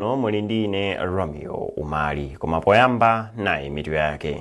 Muli ndi ine Romeo Umali, koma poyamba nayi mitu yake.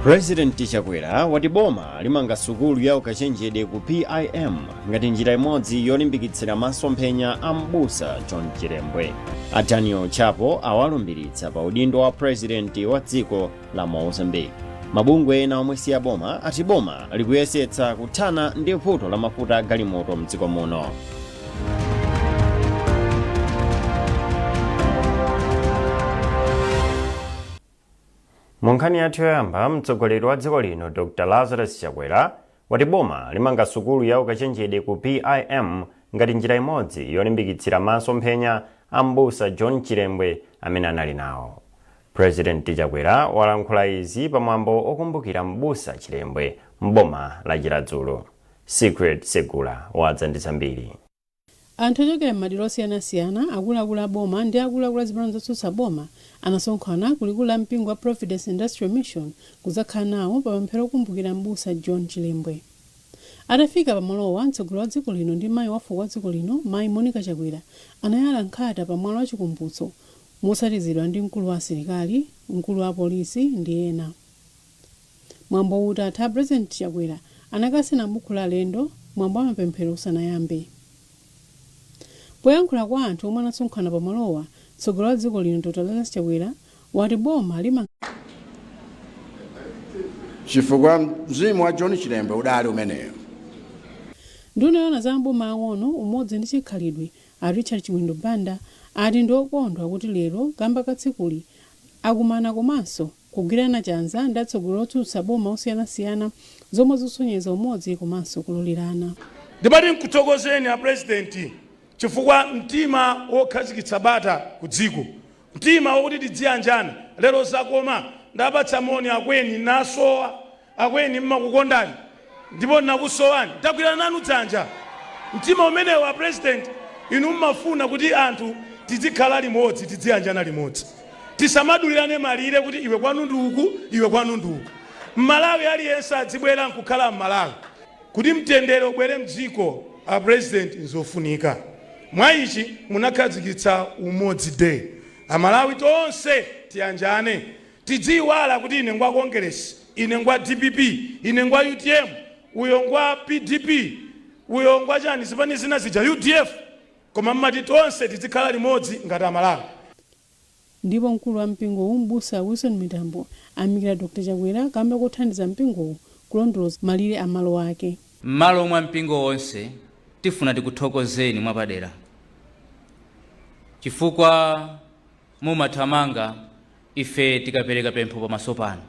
President Chakwera wati boma limanga sukulu ya ukachenjede ku PIM ngati njira imodzi yolimbikitsira masomphenya a m'busa John Chilembwe. A Daniel Chapo awalumbiritsa pa udindo wa president wa dziko la Mozambique. Mabungwe ena omwe si aboma ati boma likuyesetsa kuthana ndi vuto la mafuta a galimoto mdziko muno. Mu nkhani yathu yoyamba, mtsogoleri wa dziko lino Dr Lazarus Chakwera wati boma limanga sukulu ya ukachenjede ku PIM ngati njira imodzi yolimbikitsira masomphenya a m'busa John Chilembwe amene anali nawo. President Chakwera walankhula izi pamwambo okumbukira m'busa Chilembwe m'boma la Chiradzulu. Secret Segula wadza ndi zambiri. Anthu ochokera m'madera osiyanasiyana, akuluakulu a boma ndi akuluakulu a zipani zotsutsa boma anasonkhana ku likulu la mpingo wa Providence Industrial Mission kudzakhala nawo pa pemphero okumbukira m'busa John Chilembwe. Atafika pa malowa, mtsogoleri wa dziko lino ndi mayi wa fuko wa dziko lino, Mayi Monica Chakwera, anayala nkhata pa mwala wa chikumbutso motsatizidwa ndi mkulu wa asilikali, mkulu wa apolisi ndi ena. Mwambowu utatha, President Chakwera anakasaina bukhu la alendo mwambo wa mapemphero usanayambe. Poyankhula kwa anthu omwe anasonkhana pamalowa, mtsogoleri wa dziko lino Dr Lazarus Chakwera wati boma limanga. Chifukwa mzimu wa John Chilembwe udali umeneyo. Nduna yoona za maboma ang'ono, umodzi ndi chikhalidwe, a Richard Chimwendo Banda, ati ndi okondwa kuti lero kamba ka tsikuli, akumana komanso kugwirana chanza ndi atsogoleri otsutsa boma osiyanasiyana zomwe zikusonyeza umodzi komanso kulolerana. Ndimati nkuthokozeni a President chifukwa mtima wokhazikitsa bata ku dziko, mtima wokuti tidziyanjana, lero zakoma, ndapatsa moni akweni nasowa. Akweni mmakukondani ndipo nakusowani, tagwirana nanu dzanja. Mtima umenewo a President inu mmafuna kuti anthu tidzikhala limodzi, tidziyanjana limodzi. Tisamadulirane malire kuti iwe kwanu ndi uku, iwe kwanu ndi uku. Mmalawi aliyense adzibwera nkukhala Mmalawi. Kuti mtendere ubwere mdziko a President nzofunika. Mwa ichi munakhazikitsa Umodzi Day. Amalawi tonse tiyanjane. Tidziiwala kuti ine ngwa Kongeresi, ine ngwa dpp, ine ngwa utm, uyo ngwa PDP, uyo ngwa chani zipani zina zija udf, koma mmati tonse tidzikhala limodzi ngati Amalawi. Ndipo mkulu wa mpingowu m'busa Wilson Mitambo ayamikira Dr Chakwera kamba kothandiza mpingowu kulondoloza malire a malo ake. M'malo mwa mpingo wonse tifuna tikuthokozeni mwapadera chifukwa mumathamanga ife tikapereka pempho pamaso panu.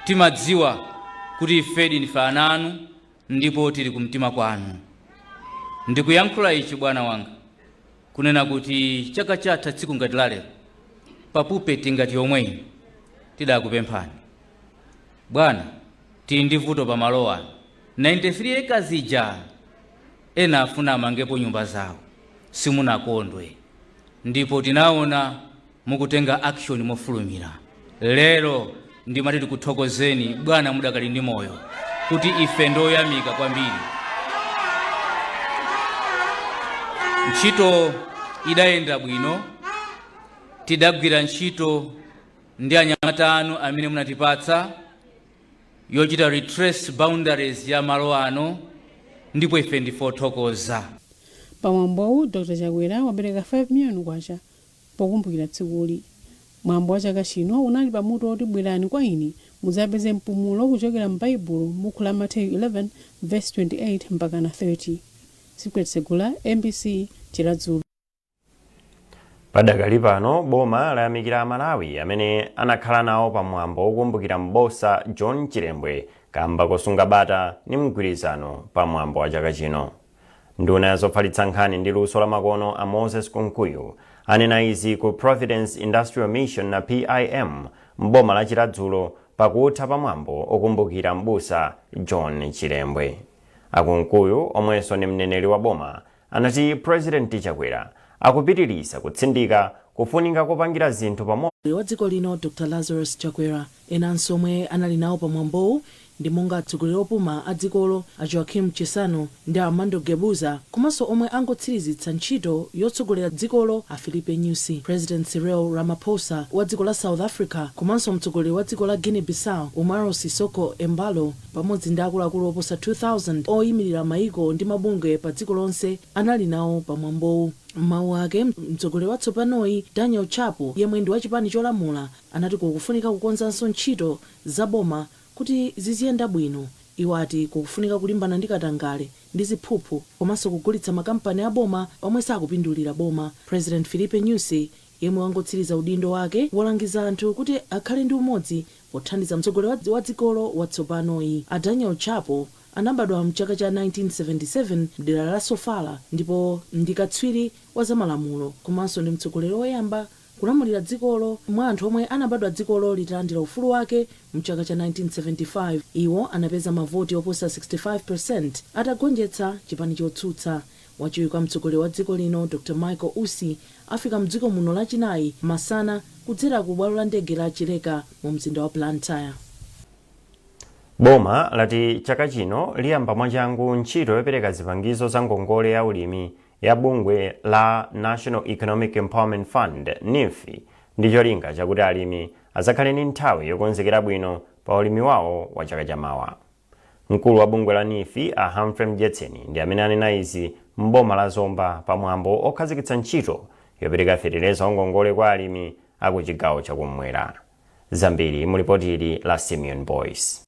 Timadziwa kuti ifedi ndife ana anu ndipo tili kumtima kwanu. Ndikuyankhula ichi bwana wanga kunena kuti chaka chatha tsiku ngati la lero pa pulpit ngati yomwe ino tidakupemphani bwana, tili ndi vuto pamalo ano 93 acres ija ena afuna amangepo nyumba zawo, simunakondwe ndipo tinaona mukutenga action mofulumira. Lero ndimati tikuthokozeni bwana mudakali ndi moyo kuti ife ndoyamika kwambiri. Ntchito idayenda bwino, tidagwira ntchito ndi anyamata anu amene munatipatsa yochita retrace boundaries ya malo ano ndipo ife ndife othokoza. Pamwambowu, Dr Chakwera wapereka K5 miliyoni pokumbukira tsikuli. Mwambo wa chaka chino unali pa mutu woti Bwerani kwa ine mudzapeze mpumulo kuchokera m'Baibulo m'buku la Mateyu 11 vesi 28 mpakana 30. Secret Segula, mbc, Chiradzulu. Padakali pano boma layamikira Amalawi amene anakhala nawo pa mwambo wokumbukira m'busa John Chilembwe kamba kosunga bata ndi mgwirizano pa mwambo wa chaka chino. Nduna ya zofalitsa nkhani ndi luso la makono a Moses Kunkuyu anena izi ku Providence Industrial Mission na PIM m'boma la Chiradzulu. Pakutha pa mwambo okumbukira m'busa John Chilembwe, a Kunkuyu, omwenso ndi mneneri wa boma, anati President Chakwera akupitiriza kutsindika kufunika kopangira zinthu pamodzi. Wa dziko lino Dr Lazarus Chakwera. Enanso omwe anali nawo pamwambowu ndi monga atsogoleri opuma a dzikolo a Joaquim Chissano ndi Armando Guebuza, komanso omwe angotsirizitsa ntchito yotsogolera dzikolo a Filipe Nyusi, President Cyril Ramaphosa wa dziko la South Africa, komanso mtsogoleri wa dziko la Guinea Bissau Umaro Sissoco Embalo, pamodzi ndi akuluakulu oposa 2000 oyimirira mayiko ndi mabungwe pa dziko lonse anali nawo pamwambowu. M'mawu ake, mtsogoleri watsopanoyi Daniel Chapo, yemwe ndi wachipani cholamula, anati kukufunika kukonzanso ntchito za boma kuti ziziyenda bwino. Iwo ati kukufunika kulimbana ndi katangale ndi ziphuphu, komanso kugulitsa makampani a boma omwe sakupindulira boma. President Filipe Nyusi, yemwe wangotsiriza udindo wake, walangiza anthu kuti akhale ndi umodzi pothandiza mtsogoleri wa dzikolo watsopanoyi. A Daniel Chapo anabadwa mchaka cha 1977 mdera la Sofala ndipo ndi katswiri wa zamalamulo, komanso ndi mtsogoleri woyamba kulamulira dzikolo mwa anthu omwe anabadwa dzikolo litalandira ufulu wake mchaka cha 1975. Iwo anapeza mavoti oposa 65% atagonjetsa chipani chotsutsa. Wachiwiri kwa mtsogoleri wa dziko lino Dr Michael Usi afika mdziko muno Lachinayi masana kudzera ku bwalo la ndege la Chileka mu mzinda wa Blantyre. Boma lati chaka chino liyamba mwachangu ntchito yopereka zipangizo za ngongole ya ulimi ya bungwe la National Economic Empowerment Fund, NEEF, ndi cholinga chakuti alimi azakhale ndi nthawi yokonzekera bwino pa ulimi wawo wa chaka chamawa. Mkulu wa bungwe la NEEF a Humphrey Mdyetseni ndi amene anena izi m'boma la Zomba pamwambo okhazikitsa ntchito yopereka fetereza wa ngongole kwa alimi aku chigawo chakummwera. Zambiri mulipoti ili la Simeon Boyce.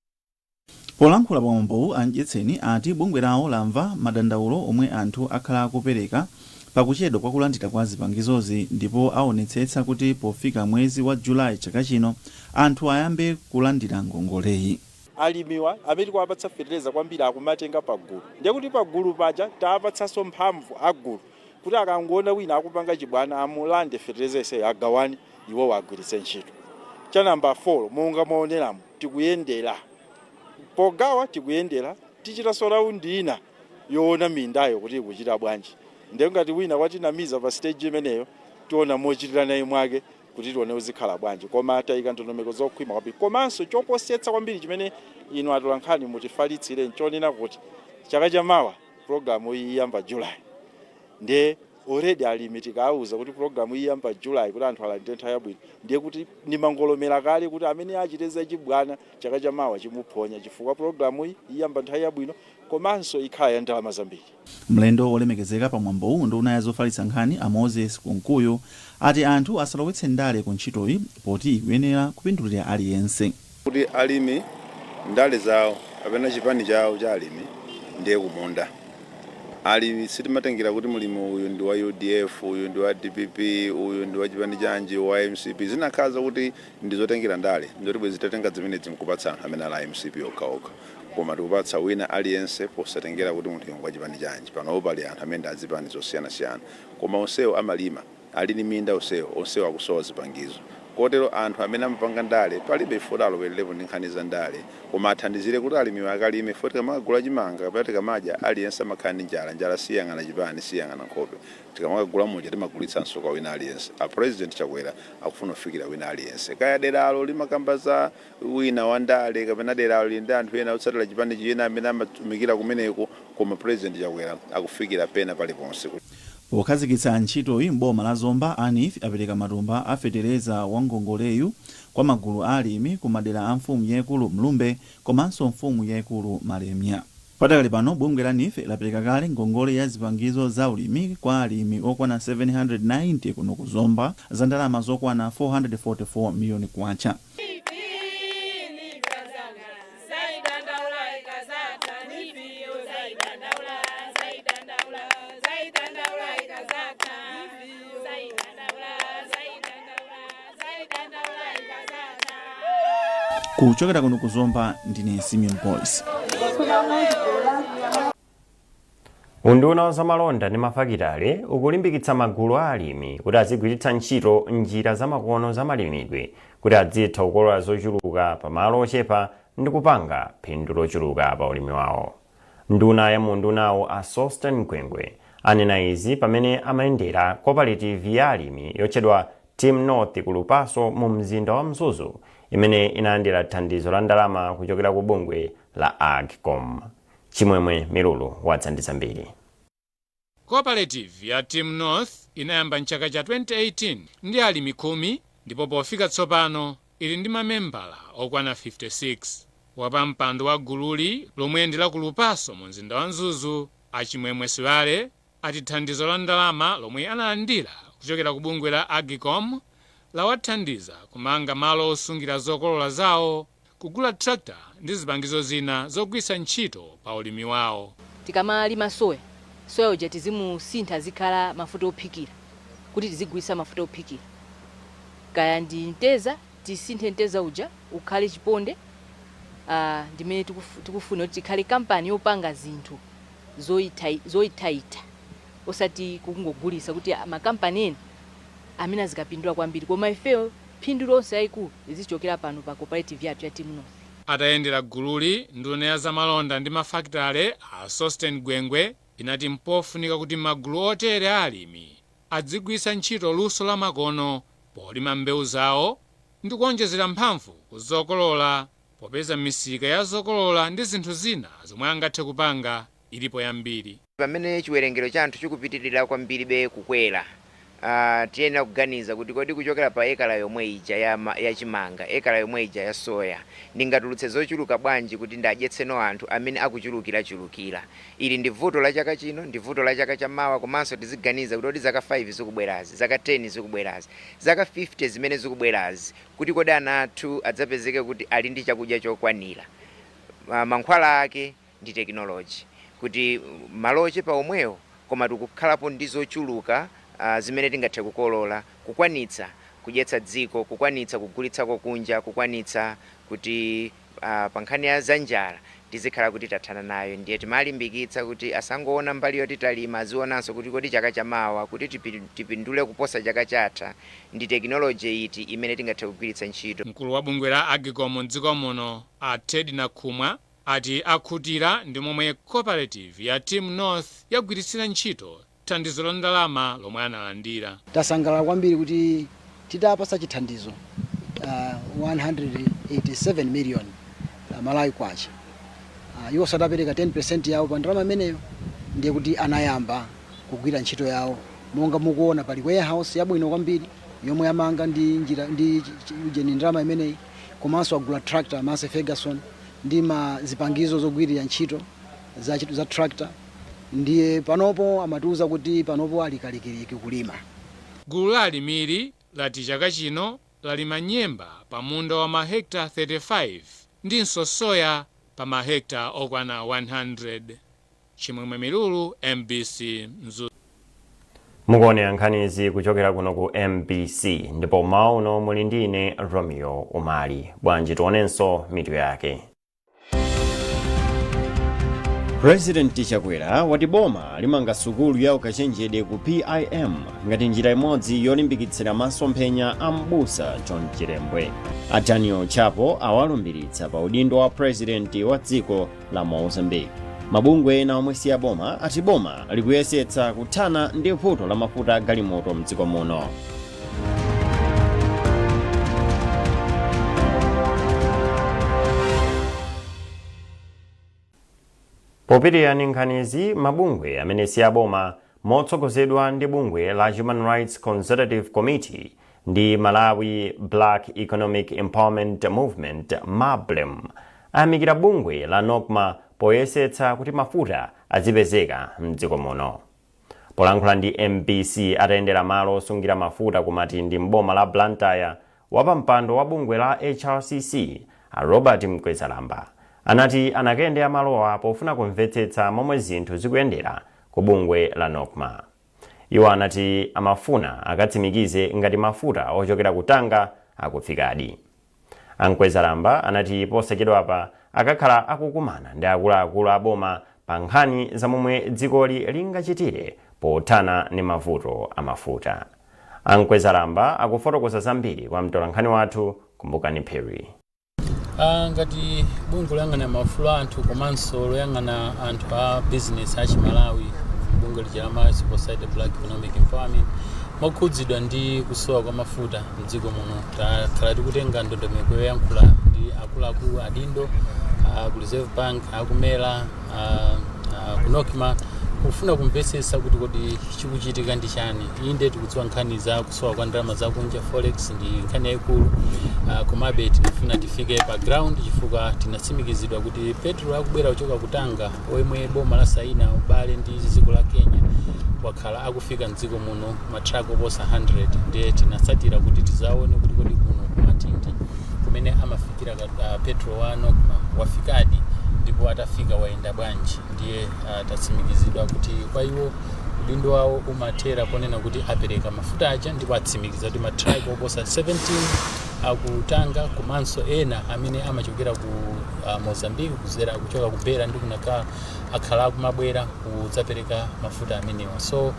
Polankhula pamwambowu, a Mdyetseni ati bungwe lawo lamva madandaulo omwe anthu akhala akupereka pakuchedwa kwa kulandira kwa zipangizozi, ndipo aonetsetsa kuti pofika mwezi wa Julayi chaka chino anthu ayambe kulandira ngongoleyi. Alimiwa amene tikuwapatsa fetereza kwambiri akumatenga pagulu, ndiye kuti pagulu paja taapatsanso mphamvu agulu kuti akangoona wina akupanga chibwana amulande fetereza iseyo, agawane, iwowo agwiritse ntchito. Cha namba 4, monga mwaoneramo, tikuyendera pogawa, tikuyendera, tichitanso round ina yoona mindayo kuti ikuchita bwanji. Ndiye ngati wina watinamiza pa stage imeneyo, tiona mochitira naye mwake kuti tione uzikhala bwanji, koma tayika ndondomeko zokhwima kwambiri. Komanso choposetsa kwambiri chimene inu atolankhani mutifalitsire nchonena kuti chaka chamawa programu iyi iyamba July. Ndiye already alimi tikawauza kuti programu iyamba July kuti anthu alandire nthawi yabwino, ndiye kuti ndimangolomera kale kuti amene achite zachibwana chaka chamawa chimuphonya, chifukwa programu iyi iyamba nthawi yabwino komanso ikhala ya ndalama zambiri. Mlendo wolemekezeka pamwambowu, nduna ya zofalitsa nkhani a Moses Kunkuyu, ati anthu asalowetse ndale ku ntchitoyi poti ikuyenera kupindulira aliyense. Kuti alimi ndale zawo kapena chipani chawo cha alimi ndiye kumunda. Alimi sitimatengera kuti mulimi uyu ndi wa UDF, uyu ndi wa DPP, uyu ndi wa chipani chanji, wa MCP. Zinakhala kuti ndizotengera ndale, ndoti bwezi titatenga zimenezi nkupatsa anthu amene ali a MCP okhaokha, koma tikupatsa wina aliyense posatengera kuti munthu wa chipani chanji. Panopo pali anthu amene ndi azipani zosiyanasiyana, koma onsewo amalima, ali ndi minda onsewo, onsewo akusowa zipangizo. Kotero anthu amene amapanga ndale palibe ifoti alowererepo ndi nkhani za ndale, koma athandizire kuti alimiwo akalime. Foti tikamakagula chimanga kapena tikamadya, aliyense amakhala ndi njala. Njala siyang'ana chipani, siyang'ana nkhope. Tikamakagula muja timagulitsanso kwa wina aliyense. A President Chakwera akufuna kufikira wina aliyense, kaya deralo limakamba za wina wa ndale kapena deralo lili ndi anthu ena otsatira chipani china amene amatumikira kumeneko, koma President Chakwera akufikira pena paliponse. Pokhazikitsa ntchitoyi m'boma la Zomba, a NEEF apereka matumba a fetereza wa ngongoleyu kwa magulu a alimi ku madera a mfumu yaikulu Mlumbe komanso mfumu yaikulu Malemia. Padakali pano bungwe la NEEF lapereka kale ngongole ya zipangizo za ulimi kwa alimi okwana 790 kuno ku Zomba za ndalama zokwana 444 miliyoni kwacha. Kuchokera kuno ku Zomba, ndine Simeon Boyce. Unduna wa zamalonda ndi mafakitale ukulimbikitsa magulu a alimi kuti azigwiritsa ntchito njira zamakono zamalimidwe kuti adzitha kukolola zochuluka pamalo ochepa ndi kupanga phindu lochuluka pa ulimi wawo. Nduna ya mundunawo a Sosten Gwengwe anena izi pamene amayendera cooperative ya alimi yotchedwa Team North ku Lupaso mu mzinda wa Mzuzu, imene inalandira thandizo la ndalama kuchokera ku bungwe la AGCOM. Chimwemwe Milulu wadza ndi zambiri. Cooperative ya Team North inayamba mchaka cha 2018 ndi alimi 10, ndipo pofika tsopano ili ndi mamembala okwana 56. Wapampando wa gululi, lomwe ndi la ku Lupaso mu mzinda wa Mzuzu, Achimwemwe Siwale, ati thandizo la ndalama lomwe analandira kuchokera ku bungwe la AGCOM lawathandiza kumanga malo osungira zokolola zawo, kugula tractor ndi zipangizo zina zogwiritsa ntchito pa ulimi wawo. Tikamalima soya, soya uja tizimusintha zikhala mafuta ophikira, kuti tizigulitsa mafuta ophikira. Kaya ndi mteza, tisinthe mteza uja ukhale chiponde. Ndimene tikufuna kuti tikhale kampani yopanga zinthu zoyithaitha, osati kungogulitsa kuti makampani ena amene azikapindula kwambiri, koma ifeyo phindu lonse yayikulu lizichokera pano pa cooperative yathu ya Team North. Atayendera gululi, nduna ya zamalonda ndi mafakitale a Sosten Gwengwe inati mpofunika kuti magulu otere alimi adzigwiritsa ntchito luso la makono polima mbewu zawo ndi kuonjezera mphamvu kuzokolola, popeza misika ya zokolola ndi zinthu zina zomwe angathe kupanga ilipo yambiri. Pamene chiwerengero cha anthu chikupitirira kwambiribe kukwera, tiyenera kuganiza kuti kodi kuchokera pa ekala yomwe ija ya chimanga, ekala yomwe ija ya soya, ndingatulutse zochuluka bwanji kuti ndadyetseno anthu amene akuchulukirachulukira? Ili ndi vuto la chaka chino, ndi vuto la chaka chamawa, komanso tiziganiza kuti kodi zaka 5 zikubwerazi, zaka 10 zikubwerazi, zaka 50 zimene zikubwerazi, kuti kodi ana athu adzapezeke kuti ali ndi chakudya chokwanira? Mankhwala ake ndi tekinoloji, kuti malo ochepa omwewo koma tikukhalapo ndi zochuluka zimene tingathe kukolola, kukwanitsa kudyetsa dziko, kukwanitsa kugulitsako kunja, kukwanitsa kuti pa nkhani ya zanjala tizikhala kuti tathana nayo. Ndiye timalimbikitsa kuti asangoona mbali yoti talima, azionanso kuti kodi chaka chamawa kuti tipindule kuposa chaka chatha, ndi tekinoloji iti imene tingathe kugwiritsa ntchito? Mkulu wa bungwe la AGCOM mdziko muno a Ted Nakhumwa ati akhutira ndi momwe cooperative ya Team North yagwiritsira ntchito thandizo la ndalama lomwe analandira. Tasangalala kwambiri kuti titapasa chithandizo 187 million Malawi kwacha, iwo satapereka 10% yawo pa ndalama imeneyo, ndiye kuti anayamba kugwira ntchito yawo. Monga mukuona, pali warehouse yabwino kwambiri yomwe amanga ndi njira ndi ujeni ndalama imeneyi, komanso agula tractor Massey Ferguson ndi ma zipangizo zogwirira ntchito za tractor. Ndiye panopo amatiuza kuti panopo ali kalikiliki kulima. Gulu la alimiri lati chaka chino lalima nyemba pa munda wa mahekta 35 ndinso soya pa mahekta okwana 100. Chimwemwe Milulu, MBC, Mzuzu. Mukuonera nkhanizi kuchokera kuno ku MBC, ndipo mawa uno muli ndi ine Romeo Umali. Bwanji tionenso mitu yake. President Chakwera wati boma limanga sukulu ya ukachenjede ku PIM ngati njira imodzi yolimbikitsira masomphenya a m'busa John Chilembwe. A Daniel Chapo awalumbiritsa pa udindo wa president wa dziko la Mozambique. Mabungwe ena omwe si aboma ati boma likuyesetsa kuthana ndi vuto la mafuta a galimoto mdziko muno. Popitirira ndi nkhanizi, mabungwe amene si aboma motsogozedwa ndi bungwe la Human Rights Consultative Committee ndi Malawi Black Economic Empowerment Movement, MABLEM, ayamikira bungwe la NOCMA poyesetsa kuti mafuta azipezeka mdziko muno. Polankhula ndi MBC atayendera malo osungira mafuta ku Matindi m'boma la Blantyre, wapampando wa bungwe la HRCC a Robert Mkwezalamba anati anakayendera malowa pofuna kumvetsetsa momwe zinthu zikuyendera ku bungwe la NOCMA. Iwo anati amafuna akatsimikize ngati mafuta ochokera ku Tanga akufikadi. A Mkwezalamba anati posachedwapa akakhala akukumana ndi akuluakulu a boma. Pa nkhani za momwe dzikoli lingachitire pothana ndi mavuto amafuta, Ankwezalamba akufotokoza zambiri kwa mtolankhani wathu Kumbukani Perry. Ngati bungwe loyang'ana maufulu a anthu komanso loyang'ana anthu a business a Chimalawi, bungwe lija la Malawi Civil Society Black Economic Empowerment, mokhudzidwa ndi kusowa kwa mafuta mdziko muno, takhala tikutenga ndondomeko yoyankhula ndi akuluakulu adindo ku Reserve Bank, aku MERA, ku NOCMA, kufuna kumvetsetsa kuti kodi chikuchitika ndi chani. Inde, tikudziwa nkhani za kusowa kwa ndalama zakunja, forex, ndi nkhani yayikulu, komabe tinafuna tifike pa ground chifukwa tinatsimikizidwa kuti petrol akubwera kuchoka ku Tanga, omwe boma la saina ubale ndi dziko la Kenya, wakhala akufika mdziko muno matraki oposa 100. Ndiye tinatsatira kuti tizaone kuti kodi kuno kumatindi kumene amafikira petrol wa NOCMA wafikadi, ndipo atafika wayenda bwanji. Ndiye tatsimikizidwa kuti kwa iwo udindo wawo umathera ponena kuti apereka mafuta aja, ndipo atsimikiza kuti matraki oposa 17 aku Tanga komanso ena amene amachokera ku Mozambique kuzera kuchoka ku Beira ndi ku Nacala akhala akumabwera kudzapereka mafuta amenewa. So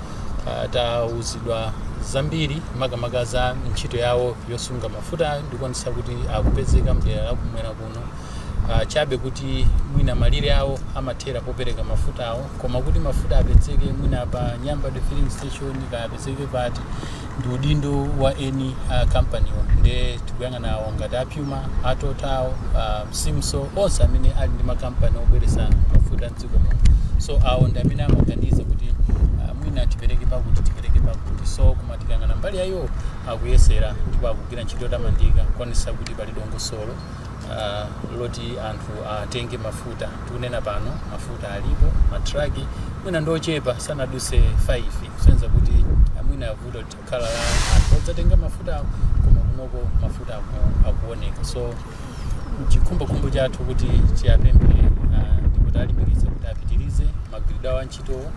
tauzidwa zambiri, makamaka za ntchito yawo yosunga mafuta ndikuonetsa kuti akupezeka mdera la kumwera kuno, chabe kuti mwina malire awo amathera popereka mafuta awo, koma kuti mafuta apezeke mwina pa Nyambadwe filling station, kapezeke pati, ndi udindo wa eni kampaniwo. Nde tikuyang'ana awo ngati a Puma, a Total, Simso, onse amene ali ndi makampani obweretsa mafuta mdziko muno. So awo ndi amene amaganiza kuti mwina tipereke pakuti, tipereke pakuti. So koma tikayang'ana mbali yayo, akuyesera ndipo akugwira ntchito yotamandika kuonetsa kuti pali dongosolo loti anthu atenge mafuta. Tikunena pano mafuta alipo, matraki mwina ndochepa, sanaduse 5, kusonyeza kuti mwina vuto kukhala la anthu odzatenga mafuta, koma kunoko mafuta akuoneka. So chikhumbokhumbo chathu kuti tiyapemphe ndipo talimbikitsa kuti apitirize magwiridwe awo a ntchitowo.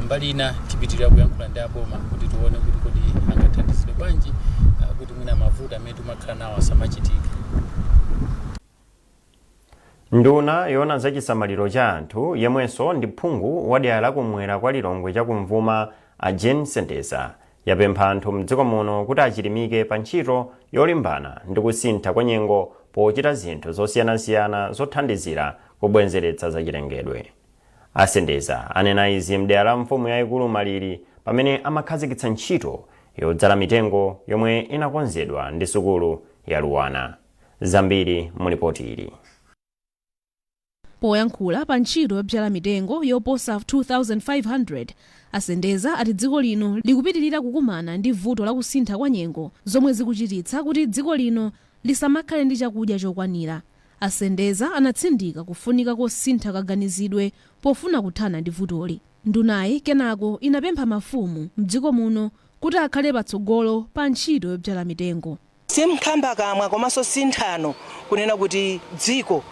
Mbali ina tipitirira kuyankhula ndi aboma kuti tione kuti kodi angathandizidwe bwanji kuti mwina mavuto amene timakhala nawo asamachitike. Nduna yoona zachisamaliro cha anthu, yemwenso ndi phungu wa dera lakumwera kwa Lilongwe chakumvuma, a Jane Sendeza, yapempha anthu mdziko muno kuti achilimike pa ntchito yolimbana ndi kusintha kwa nyengo pochita zinthu zosiyanasiyana zothandizira kubwezeretsa zachilengedwe. Asendeza anena izi mdera la mfumu yayikulu Malili pamene amakhazikitsa ntchito yodzala mitengo yomwe inakonzedwa ndi sukulu ya Luanar. Zambiri mulipoti ili. Poyankhula pa ntchito yobzala mitengo yoposa 2500, Asendeza ati dziko lino likupitirira kukumana ndi vuto la kusintha kwa nyengo zomwe zikuchititsa kuti dziko lino lisamakhale ndi chakudya chokwanira. Asendeza anatsindika kufunika kosintha kaganizidwe pofuna kuthana ndi vutoli. Ndunayi kenako inapempha mafumu mdziko muno kuti akhale patsogolo pa ntchito yobzala mitengo. Simkhamba kamwa komanso sinthano kunena kuti dziko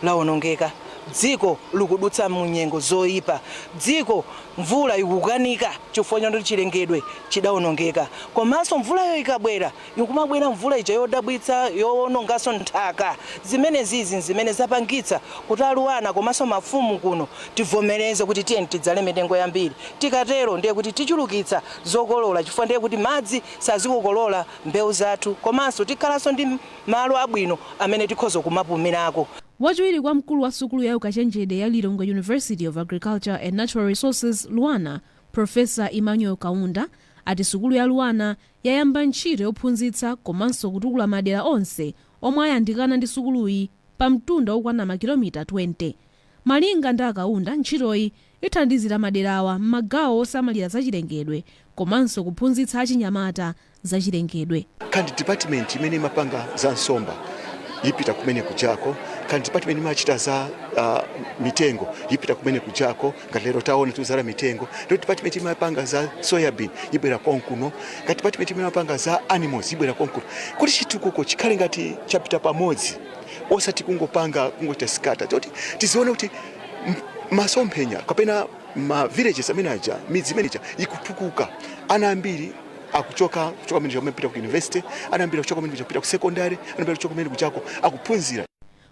lawonongeka, dziko likudutsa mu nyengo zoyipa, dziko mvula ikukanika chifukwa chakuti chilengedwe chidawonongeka, komanso mvulayo ikabwera ikumabwera mvula ija yodabwitsa yowononganso nthaka. Zimenezizi zimene zapangitsa kuti a Luanar komanso mafumu kuno tivomereze kuti tiyeni tidzale mitengo yambiri. Tikatero ndiye kuti tichulukitsa zokolola, chifukwa ndiye kuti madzi sazikokolola mbewu zathu, komanso tikhalanso ndi malo abwino amene tikhoza kumapumirako. Wachiwiri kwa mkulu wa sukulu ya ukachenjede ya Lilongwe University of Agriculture and Natural Resources, Luanar, Professor Emmanuel Kaunda, ati sukulu ya Luanar yayamba ntchito yophunzitsa komanso kutukula madera onse omwe ayandikana ndi sukuluyi pa mtunda wokwana makilomita 20. Malinga ndi Akaunda, ntchitoyi ithandizira maderawa m'magawo osamalira zachilengedwe komanso kuphunzitsa achinyamata zachilengedwe. Kandi department imene imapanga za nsomba ipita kumene kujako, kandi department imachita za mitengo ipita kumene kujako. Ngati lero taona tuzala mitengo, ndo department imapanga za soybean ibwera konkuno, ngati department imapanga za animals ibwera konkuno, kuti chitukuko chikhale ngati chapita pamodzi, osati kungopanga kungochita scatter. Toti tizione kuti masomphenya kapena ma villages amene aja, midzi imene ija ikutukuka, ana ambiri akuchoka kuchoka kumene kumapita ku university, ana ambiri akuchoka kumene kupita ku secondary, ana ambiri akuchoka kumene kuchako akuphunzira.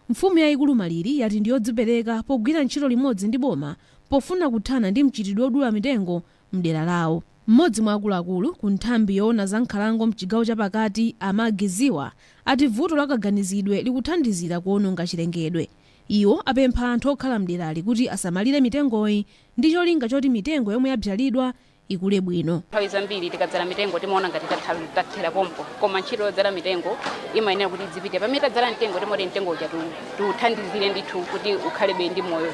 Mfumu yayikulu Maliri yati ndiyodzipereka pogwira ntchito limodzi ndi boma pofuna kuthana ndi mchitidwe wodula mitengo mdera lawo. Mmodzi mwa akuluakulu ku nthambi yoona za nkhalango mchigawo chapakati, Amagiziwa, ati vuto la kaganizidwe likuthandizira kuononga chilengedwe. Iwo apempha anthu okhala mderali kuti asamalire mitengoyi ndi cholinga choti mitengo yomwe yabzalidwa ikule bwino. Nthawi zambiri tikadzala mitengo timaona ngati tathera pompo, koma ntchito yodzala mitengo imayenera kuti idzipite. Pamene tadzala mtengo, timoti mtengo uja tiuthandizire ndithu kuti ukhalebe ndi moyo,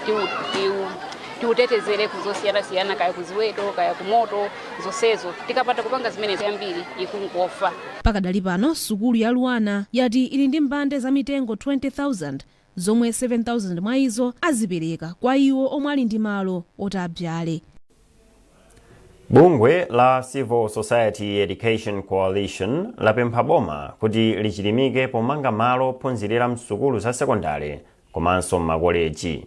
tiutetezere ku zosiyanasiyana, kaya kuziweto, kaya kumoto, zonsezo. Tikapanda kupanga zimenezo, yambiri ikungofa. Pakadali pano, sukulu ya LUANAR yati ili ndi mbande za mitengo 20,000, zomwe 7,000 mwa izo azipereka kwa iwo omwe ali ndi malo oti abzale. Bungwe la Civil Society Education Coalition lapempha boma kuti lichilimike pomanga malo ophunzirira msukulu za sekondale komanso m'makoleji.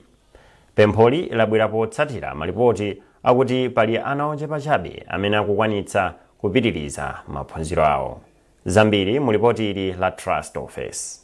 Pempholi labwera potsatira malipoti akuti pali ana ochepa chabe amene akukwanitsa kupitiriza maphunziro awo. Zambiri mu lipoti ili la Trust Office.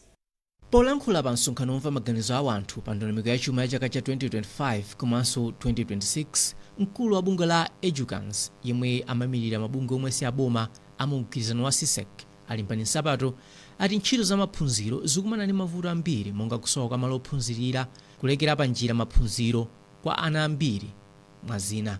Polankhula pa msonkhano womva maganizo a anthu pa ndondomeko ya chuma ya chaka cha 2025 komanso 2026, mkulu wa bungwe la Edukans, yemwe amayimirira mabungwe omwe si aboma a mu mgwirizano wa CSEC, Alimbani Nsapato, ati ntchito za maphunziro zikumana ndi mavuto ambiri monga kusowa kwa malo ophunzirira, kulekera pa njira maphunziro kwa ana ambiri, mwa zina.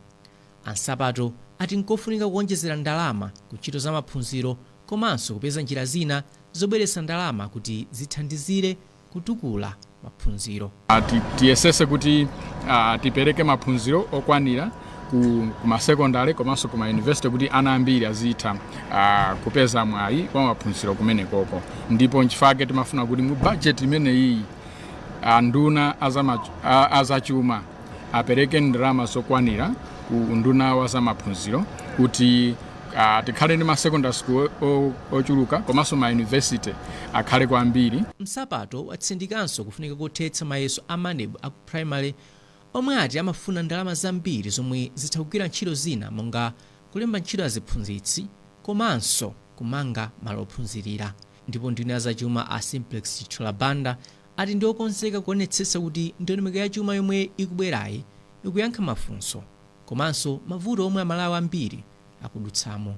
Ansapato ati nkofunika kuonjezera ndalama ku ntchito za maphunziro komanso kupeza njira zina zobweretsa ndalama kuti zithandizire kutukula maphunziro. Tiyesese kuti tipereke maphunziro okwanira ku masekondari komanso ku mayunivesiti kuti ana ambiri azitha kupeza mwayi wa maphunziro kumenekoko. Ndipo nchifukwa timafuna kuti mu budget imeneyi anduna azachuma apereke ndalama zokwanira ku unduna wa zamaphunziro kuti tikhale ndi ma secondary school ochuluka komanso ma university akhale kwambiri. Nsapato watsindikanso kufunika kothetsa mayeso a MANEB aku primary, omwe ati amafuna ndalama zambiri zomwe zitha kugwira ntchito zina monga kulemba ntchito aziphunzitsi komanso kumanga malo ophunzirira. Ndipo nduna ya zachuma a Simplex Chithyola Banda ati ndi okonzeka kuonetsetsa kuti ndondomeko ya chuma yomwe ikubwerayi ikuyankha mafunso komanso mavuto omwe Amalawi ambiri akudutsamo.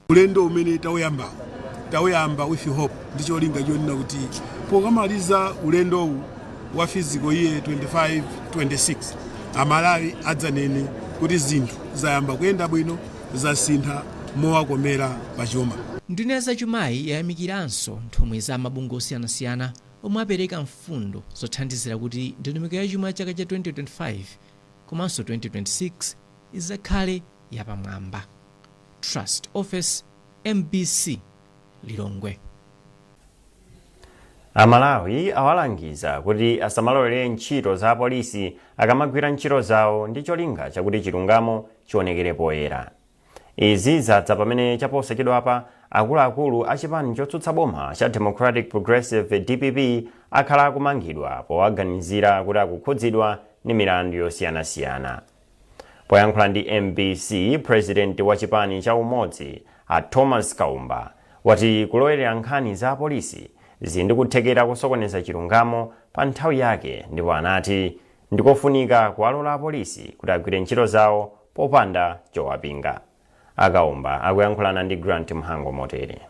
Ulendo umene tauyamba, tauyamba with hope ndi cholinga chonena kuti pokamaliza ulendowu wa fiscal year 25 26, Amalawi adzanene kuti zinthu zayamba kuyenda bwino, zasintha mowakomera pachuma. Nduna ya zachumayi yayamikiranso nthumwi za mabungwe osiyanasiyana omwe apereka mfundo zothandizira kuti ndondomeko ya chuma chaka cha 2025 komanso 2026 izakhale yapamwamba. Trust Office, MBC, Lilongwe. Amalawi awalangiza kuti asamalowere ntchito za apolisi akamagwira ntchito zawo ndi cholinga chakuti chilungamo chionekere poyera. Izi zadza pamene chaposachedwapa akuluakulu a chipani chotsutsa boma cha Democratic Progressive, DPP, akhala akumangidwa powaganizira kuti akukhudzidwa ndi milandu yosiyanasiyana. Poyankhula ndi MBC, president wa chipani cha Umodzi a Thomas Kaumba wati kulowerera nkhani za apolisi zili ndi kuthekera kusokoneza chilungamo pa nthawi yake, ndipo anati ndikofunika kuwalola apolisi kuti agwire ntchito zawo popanda chowapinga. Akaumba akuyankhulana ndi Grant Mhango motere.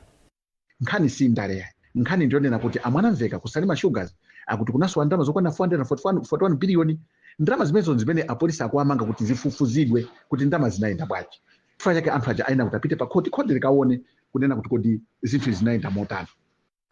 Nkhani si ndale yayi. Nkhani ndiyonena kuti a Mwanamveka ku Salima Sugars akuti kunasowa ndalama zokwana 441 biliyoni. Ndalama zimenezo zimene apolisi akuamanga kuti zifufuzidwe kuti ndalama zinayenda bwanji. Chifukwa chake anthu aja ayenera kuti apite pa khoti, khoti likaone kunena kuti kodi zinthu zinayenda motani.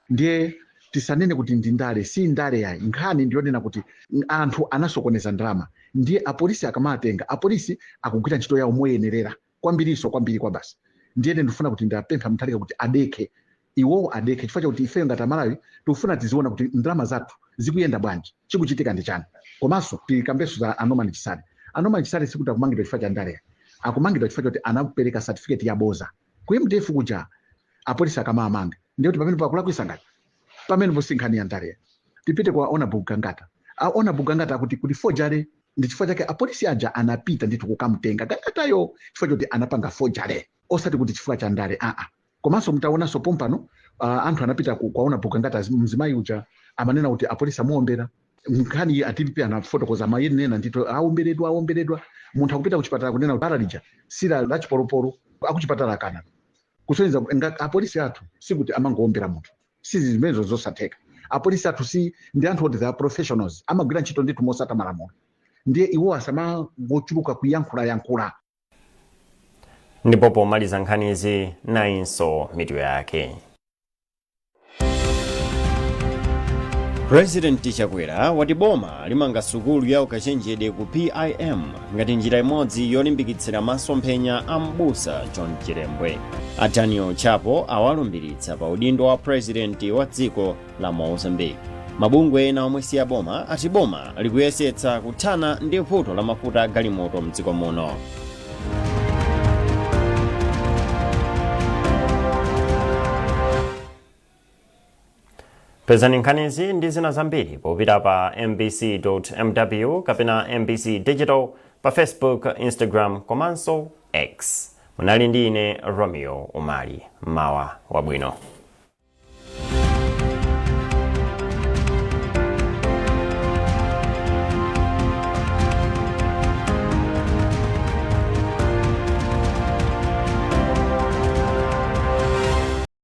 Ndiye tisanene kuti ndi ndale, si ndale yayi. Nkhani ndiyonena kuti anthu anasokoneza ndalama, ndiye apolisi akamatenga, apolisi akugwira ntchito yawo moyenerera kwambiriso, kwambiri kwa basi. Ndiye ndifuna kuti ndapempha Mutharika kuti adekhe, iwowo adekhe, chifukwa chakuti ifeyo ngati Amalawi tikufuna tiziona kuti ndalama zathu zikuyenda bwanji, chikuchitika ndi chani. Komanso tikambenso za a Norman Chisale. A Norman Chisale sikuti akumangidwa chifukwa cha ndale, akumangidwa chifukwa chakuti anapereka certificate yaboza ku MDF kuja. Apolisi akamamanga, ndiye kuti pamene pakulakwisa ngati pamene si nkhani ya ndale. Tipite kwa Honorable Gangata. A Honorable Gangata akuti kuti forgery, ndi chifukwa chake apolisi aja anapita ndithu kukamtenga Gangatayo, chifukwa choti anapanga forgery, osati kuti chifukwa cha ndale, aa. Komanso mutaonanso pompano anthu anapita kwa Honorable Gangata, mzimayi uja Amanena kuti apolisi amuombera. Nkhani a DPP anafotokoza, amayenena ndithu, aomberedwa, aomberedwa. Munthu akupita kuchipatala kunena kuti bala lija sila la chipolopolo, akuchipatala akana, kusonyeza kuti apolisi athu sikuti amangoombera munthu, sizi zimenezo, zosatheka. Apolisi athu si ndi anthu oti they are professionals, amagwira ntchito ndithu mosata malamulo. Ndiye iwo asamangochuluka kuyankhulayankhula. Ndipo pomaliza nkhanizi, nayinso mitu yake. President Chakwera wati boma limanga sukulu ya ukachenjede ku PIM ngati njira imodzi yolimbikitsira masomphenya a M'busa John Chilembwe. A Daniel Chapo awalumbiritsa pa udindo wa president wa dziko la Mozambique. Mabungwe ena omwe si aboma ati boma likuyesetsa kuthana ndi vuto la mafuta a galimoto mdziko muno. Pezani nkhanizi ndi zina zambiri popita pa mbc.mw kapena MBC Digital pa Facebook, Instagram komanso X. Munali ndi ine Romeo Umali. Mawa wabwino.